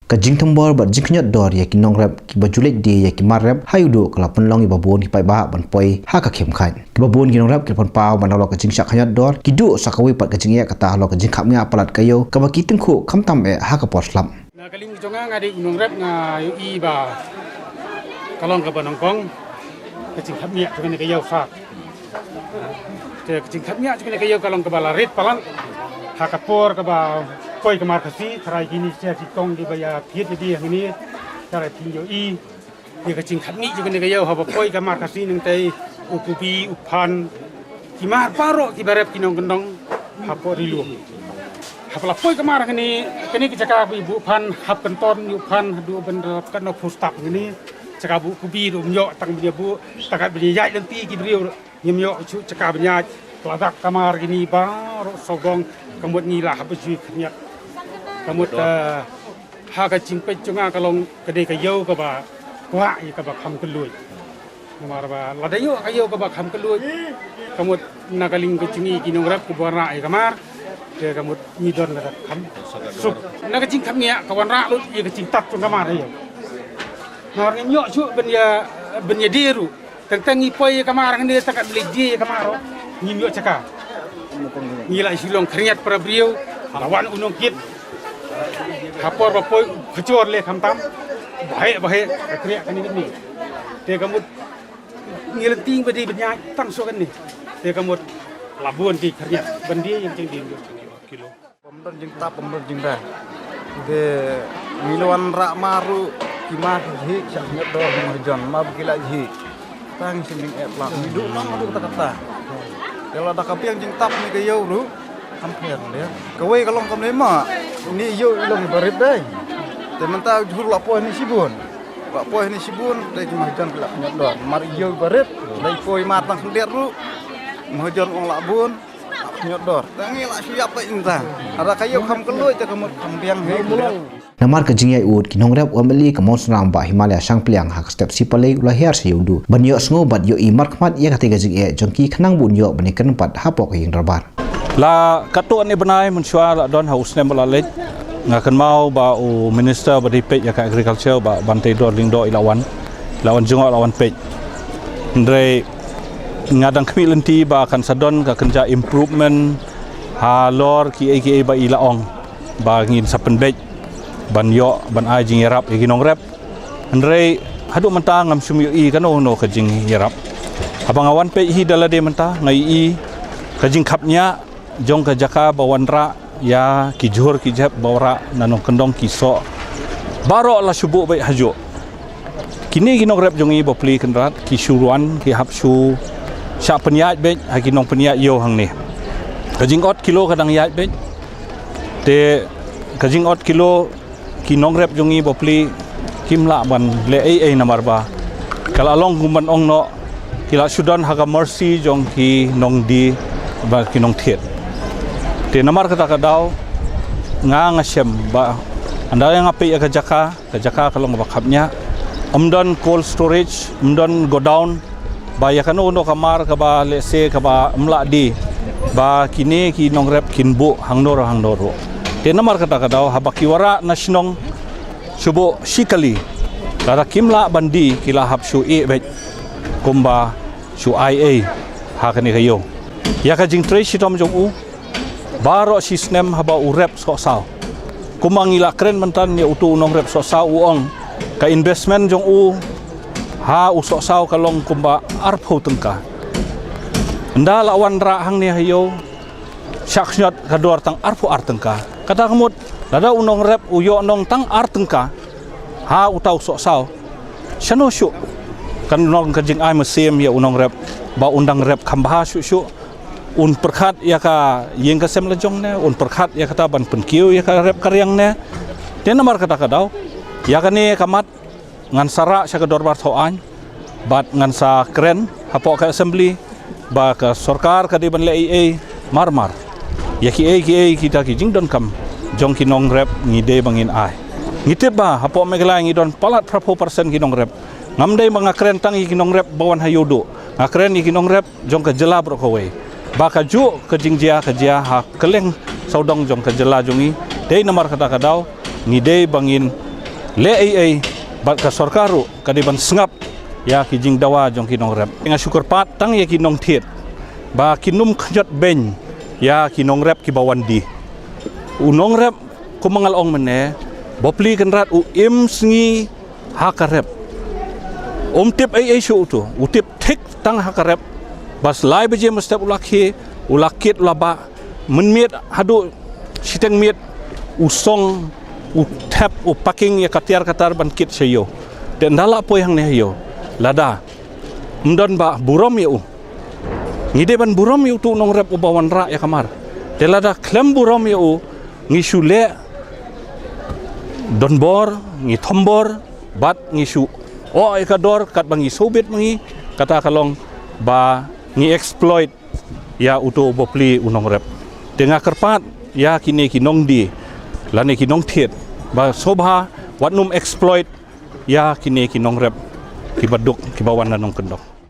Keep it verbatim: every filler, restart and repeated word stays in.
Ka jingthombor bad jingkhñiot dor ïa ki nongrep kiba ju leit die ïa ki mar rep ha ïuh duh ka la pynlong ïa ba bun ki paidbah ban poi ha ka khim khaid. Kiba bun ki nongrep ki la pynpaw ban da la ka jingshah khñiot dor ki duh sa kawei pat ka jingeh kata halor ka jingkhapngiah palat ka ïew kaba ki tyngkhuh khamtam eh ha ka por slap. Na ka liang jong nga, nga dei u nongrep, nga ïohi ba ka long kaba nyngkong ka jingkhapngiah jong kane ka ïew sha. Te ka jingkhapngiah jong kane ka ïew ka long kaba la rit palat ha ka por kaba poi ka mar Khasi, tharai kine ki sher ki kong kiba ïa thied ïa die hangne, tharai phin ïohi ïa ka jingkhapngiah jong kane ka ïew haba poi ka mar Khasi, nangtei u kubi, u phan, ki mar baroh kiba rep ki nongkyndong hapoh Ri Lum. Haba la poi ka mar hangne, kane ka jaka ba ïa buh phan hap kynton ïa u phan haduh ban da katno phew step hangne. Jaka buh kubi ruh ym ïoh tang ban ïa buh, tang kat ban ïa ïaid lynti ki briew ruh ngim ïoh shuh jaka ban ïaid. Ka la dak ka mar kine baroh sawdong, ka mut ngi la hap ban shu khñiot. Ka mut, eh, ha ka jingpeit jong nga ka long ka dei ka ïew kaba kwah ïa kaba kham kylluid. Namar ba lada ïoh ka ïew kaba kham kylluid, ka mut na ka liang ka jong ngi ki nongrep kiba wanrah ïa ka mar, te ka mut ngi don lada kham suk. Na ka jingkhapngiah ka wanrah lut ïa ka jingtap jong ka mar ha ïew. Namar ngim ïoh shuh ban ïa, ban ïa die ruh. Teng teng ngi poi ïa ka mar hangne, tang kat ban leit die ïa ka mar ruh ngim ïoh jaka. Ngi la shu long khñiot para briew, la wan u nongkit. Ha por ba poi u khajur leh khamtam. Baheh baheh ka khñiot kane kane. Te ka mut ngi lynti ba dei ban ïaid tang shuh kane. Te ka mut la bun ki khñiot ban die ïa ka jingdie. Bym don jingtap, bym don jingdie. Te ngi la wanrah mar ruh, ki mar ki jhieh, shah khñiot dor ha mahajon, mar ba ki la jhieh. Tang shu jingeh palat, ngi duh lang haduh katta katta. Te lada ka biang jingtap ne ka ïew ruh, kam pher de. Kawei ka long kam lei ma, ine ïew i long iba rit dei. Te mynta u jhur la poi hangne shibun. La poi hangne shibun, dei ki mahajon ki la khñiot dor. Mar ïew iba rit, dei poi mar tang khyndiat ruh. Mahajon ong la bun. Khñiot dor. Tang ngi la shu ïap peit mynta. Lada ka ïew kham kylluid te ka mut kham biang hi. Namar ka jingïaid ud ki nongrep, u MLA ka Mawsynram Bah Himalaya Shangpliang ha ka step Shipalei u la hiar sha ïew duh ban ïohsngew bad ïohi markhmat ïa katei ka jingeh jong ki khnang ba un ïoh ban ïakren pat hapoh ka ïing dorbar. La katto katne bnai mynshuwa la don ha u snem ba la leit, nga kynmaw ba u minister ba dei peit ïa ka agriculture, Bah Banteidor Lyngdoh, i la wan, i la wan jngoh, i la wan peit. Hynrei nga dang khmih lynti ba kan sa don ka kynja improvement halor kiei kiei ba i la ong ba ngin sa pynbeit ban ïoh ban ai jingïarap ïa ki nongrep. Hynrei haduh mynta ngam shym ïohi kano kano ka jingïarap. Haba nga wan peit hi da lade mynta, nga ïohi ka jingkhapngiah jong ka jaka ba wanrah ïa ki jhur ki jhep ba wanrah na nongkyndong ki soh. Baroh la shu buh beit hajuh. Kine ki nongrep jong ngi bapli kynrad ki shu wan, ki hap shu shah pynïaid beit ha ki nongpynïaid ïew hangne. Ka jingot kilo ka dang ïaid beit. Te ka jingot kilo ki nongrep jong ngi bapli kim lah ban leh ei ei namar ba ka la long kum ban ong noh, ki la shu don ha ka mercy jong ki nongdie bad ki nongthied. Te namar kata ka daw nga, nga shem ba ynda nga peit ïa ka jaka, ka jaka ka long kaba khapngiah. Ym don cold storage, ym don godown, ba ïa kano kano ka mar kaba lehse kaba ym lah die, ba kine ki nongrep kin buh hangno hangno ruh. Te namar kata ka daw haba ki wanrah na shnong shu buh shi kali, lada kim lah ban die ki la hap shu ïeh beit kumba shu ai ei ha kane ka ïew. Ïa ka jingtrei shitom jong u baroh shi snem haba u rep sohsaw. Kumba ngi la kren mynta ïa uto u nongrep sohsaw, u ong ka investment jong u ha u sohsaw ka long kumba arphew tyngka. Ynda la wanrah hangne ha ïew, shah khñiot ka dor tang arphew ar tyngka. Kata ka mut lada u nongrep u ïoh nong tang ar tyngka ha uta u sohsaw, shano shuh kan long ka jingai mynsiem ïa u nongrep ba un dang rep kham bha shuh shuh. Un pyrkhat ïa ka ïing ka sem la jong ne, un pyrkhat ïa kata ban pynkiew ïa ka rep ka riang ne. Te namar kata ka daw, ïa kane ka mat ngan sa rah sha ka dorbar thaw aiñ bad ngan sa kren hapoh ka assembly ba ka sorkar ka dei ban leh ei ei mar mar ïa kiei kiei kita ki jingdonkam jong ki nongrep ngi dei ba ngin ai. Ngi tip ba hapoh Meghalaya ngi don palat phraphew percent ki nongrep. Ngam dei ba nga kren tang ïa ki nongrep ba wan ha ïew duh, nga kren ïa ki nongrep jong ka jylla baroh kawei. Ba kajuh ka jingjia ka jia ha kylleng sawdong jong ka jylla jong ngi. Dei namar kata ka daw ngi dei ba ngin leh ei ei, bad ka sorkar ruh ka dei ban sngap ïa ki jingdawa jong ki nongrep. Nga shu kyrpad tang ïa ki nongthied ba kin ym khynñiot beiñ ïa ki nongrep kiba wan die. U nongrep, kumba nga la ong mynne, bapli kynrad u im sngi ha ka rep. Um tip ei ei shuh uto, u tip thik tang ha ka rep. Ba lai baje mynstep u la khie, u la kit, u la bah, mynmiet haduh shiteng miet u song, u thep, u parking ïa ka tiar ka tar ban kit sha ïew. Te ynda la poi hangne ha ïew, lada ym don ba burom ïa u, ngi dei ban burom ïa uto u nongrep uba wanrah ïa ka mar. Te lada khlem burom ïa u, ngi shu leh donbor, ngi thombor, bad ngi shu oh ïa ka dor katba ngi sngewbit ma ngi. Kata ka long ba ngi exploit ïa uto u bapli u nongrep. Te nga kyrpad ïa kine ki nongdie lane ki nongthied ba sngewbha wat nym exploit ïa kine ki nongrep kiba duk, kiba wan na nongkyndong.